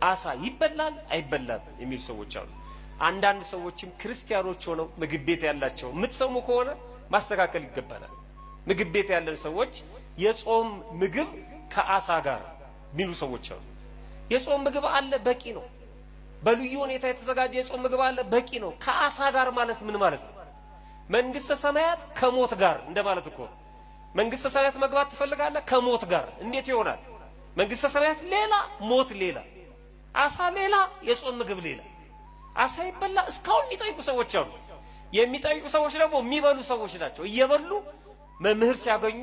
አሳ ይበላል አይበላም የሚሉ ሰዎች አሉ። አንዳንድ ሰዎችም ክርስቲያኖች ሆነው ምግብ ቤት ያላቸው የምትሰሙ ከሆነ ማስተካከል ይገባናል። ምግብ ቤት ያለን ሰዎች የጾም ምግብ ከአሳ ጋር የሚሉ ሰዎች አሉ። የጾም ምግብ አለ፣ በቂ ነው። በልዩ ሁኔታ የተዘጋጀ የጾም ምግብ አለ፣ በቂ ነው። ከአሳ ጋር ማለት ምን ማለት ነው? መንግስተ ሰማያት ከሞት ጋር እንደማለት እኮ ነው። መንግስተ ሰማያት መግባት ትፈልጋለህ? ከሞት ጋር እንዴት ይሆናል? መንግስተ ሰማያት ሌላ፣ ሞት ሌላ፣ አሳ ሌላ፣ የጾም ምግብ ሌላ። አሳ ይበላ እስካሁን የሚጠይቁ ሰዎች አሉ። የሚጠይቁ ሰዎች ደግሞ የሚበሉ ሰዎች ናቸው። እየበሉ መምህር ሲያገኙ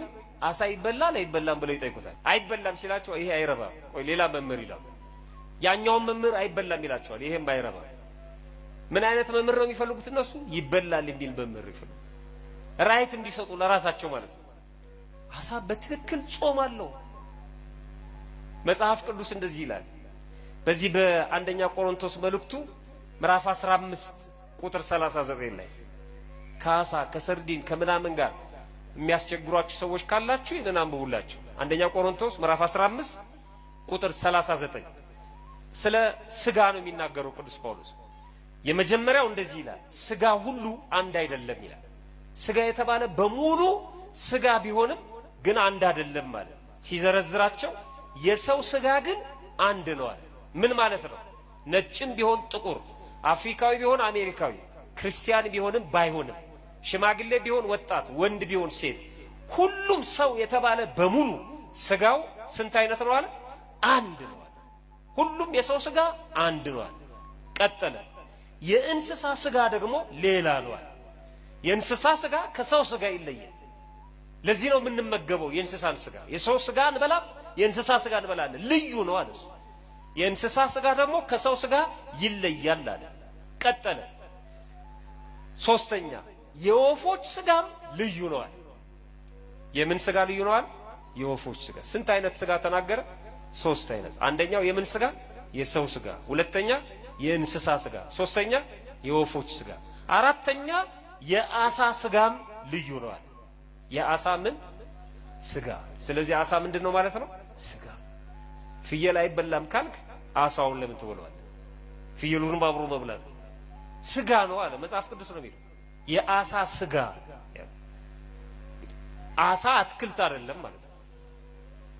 አሳ ይበላል አይበላም ብለው ይጠይቁታል። አይበላም ሲላቸው ይሄ አይረባም፣ ቆይ ሌላ መምህር ይላሉ። ያኛውን መምህር አይበላም ይላቸዋል፣ ይሄም አይረባም። ምን አይነት መምህር ነው የሚፈልጉት እነሱ? ይበላል የሚል መምህር ይፈልጉት፣ right እንዲሰጡ ለራሳቸው ማለት ነው። አሳ በትክክል ጾም አለው። መጽሐፍ ቅዱስ እንደዚህ ይላል። በዚህ በአንደኛ ቆሮንቶስ መልእክቱ ምዕራፍ 15 ቁጥር 39 ላይ ከአሳ ከሰርዲን ከምናምን ጋር የሚያስቸግሯችሁ ሰዎች ካላችሁ ይህንን አንብቡላቸው። አንደኛ ቆሮንቶስ ምዕራፍ 15 ቁጥር 39 ስለ ስጋ ነው የሚናገረው ቅዱስ ጳውሎስ። የመጀመሪያው እንደዚህ ይላል፣ ስጋ ሁሉ አንድ አይደለም ይላል። ስጋ የተባለ በሙሉ ስጋ ቢሆንም ግን አንድ አይደለም ማለት ሲዘረዝራቸው፣ የሰው ስጋ ግን አንድ ነው አለ። ምን ማለት ነው? ነጭም ቢሆን ጥቁር፣ አፍሪካዊ ቢሆን አሜሪካዊ፣ ክርስቲያን ቢሆንም ባይሆንም፣ ሽማግሌ ቢሆን ወጣት፣ ወንድ ቢሆን ሴት፣ ሁሉም ሰው የተባለ በሙሉ ስጋው ስንት አይነት ነው አለ? አንድ ነው አለ። ሁሉም የሰው ስጋ አንድ ነው አለ። ቀጠለ። የእንስሳ ስጋ ደግሞ ሌላ ነው አለ። የእንስሳ ስጋ ከሰው ስጋ ይለያል። ለዚህ ነው የምንመገበው የእንስሳን ስጋ። የሰው ስጋ አንበላም፣ የእንስሳ ስጋ እንበላለን። ልዩ ነው አለ እሱ። የእንስሳ ስጋ ደግሞ ከሰው ስጋ ይለያል አለ። ቀጠለ። ሶስተኛ የወፎች ስጋም ልዩ ነው አለ። የምን ስጋ ልዩ ነው አለ? የወፎች ስጋ። ስንት አይነት ስጋ ተናገረ? ሶስት አይነት። አንደኛው የምን ስጋ? የሰው ስጋ። ሁለተኛ የእንስሳ ስጋ፣ ሶስተኛ የወፎች ስጋ፣ አራተኛ የአሳ ስጋም ልዩ ነው አለ። የአሳ ምን ስጋ? ስለዚህ አሳ ምንድን ነው ማለት ነው? ስጋ። ፍየል አይበላም ካልክ አሳውን ለምን ትበለዋለህ? ፍየሉንም አብሮ መብላት ነው። ስጋ ነው አለ መጽሐፍ ቅዱስ ነው የሚለው። የአሳ ስጋ። አሳ አትክልት አይደለም ማለት ነው።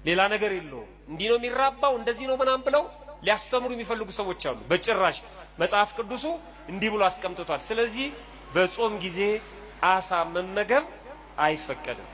ሌላ ነገር የለውም። እንዲህ ነው የሚራባው እንደዚህ ነው ምናምን ብለው ሊያስተምሩ የሚፈልጉ ሰዎች አሉ። በጭራሽ፣ መጽሐፍ ቅዱሱ እንዲህ ብሎ አስቀምጦታል። ስለዚህ በጾም ጊዜ አሳ መመገብ አይፈቀድም።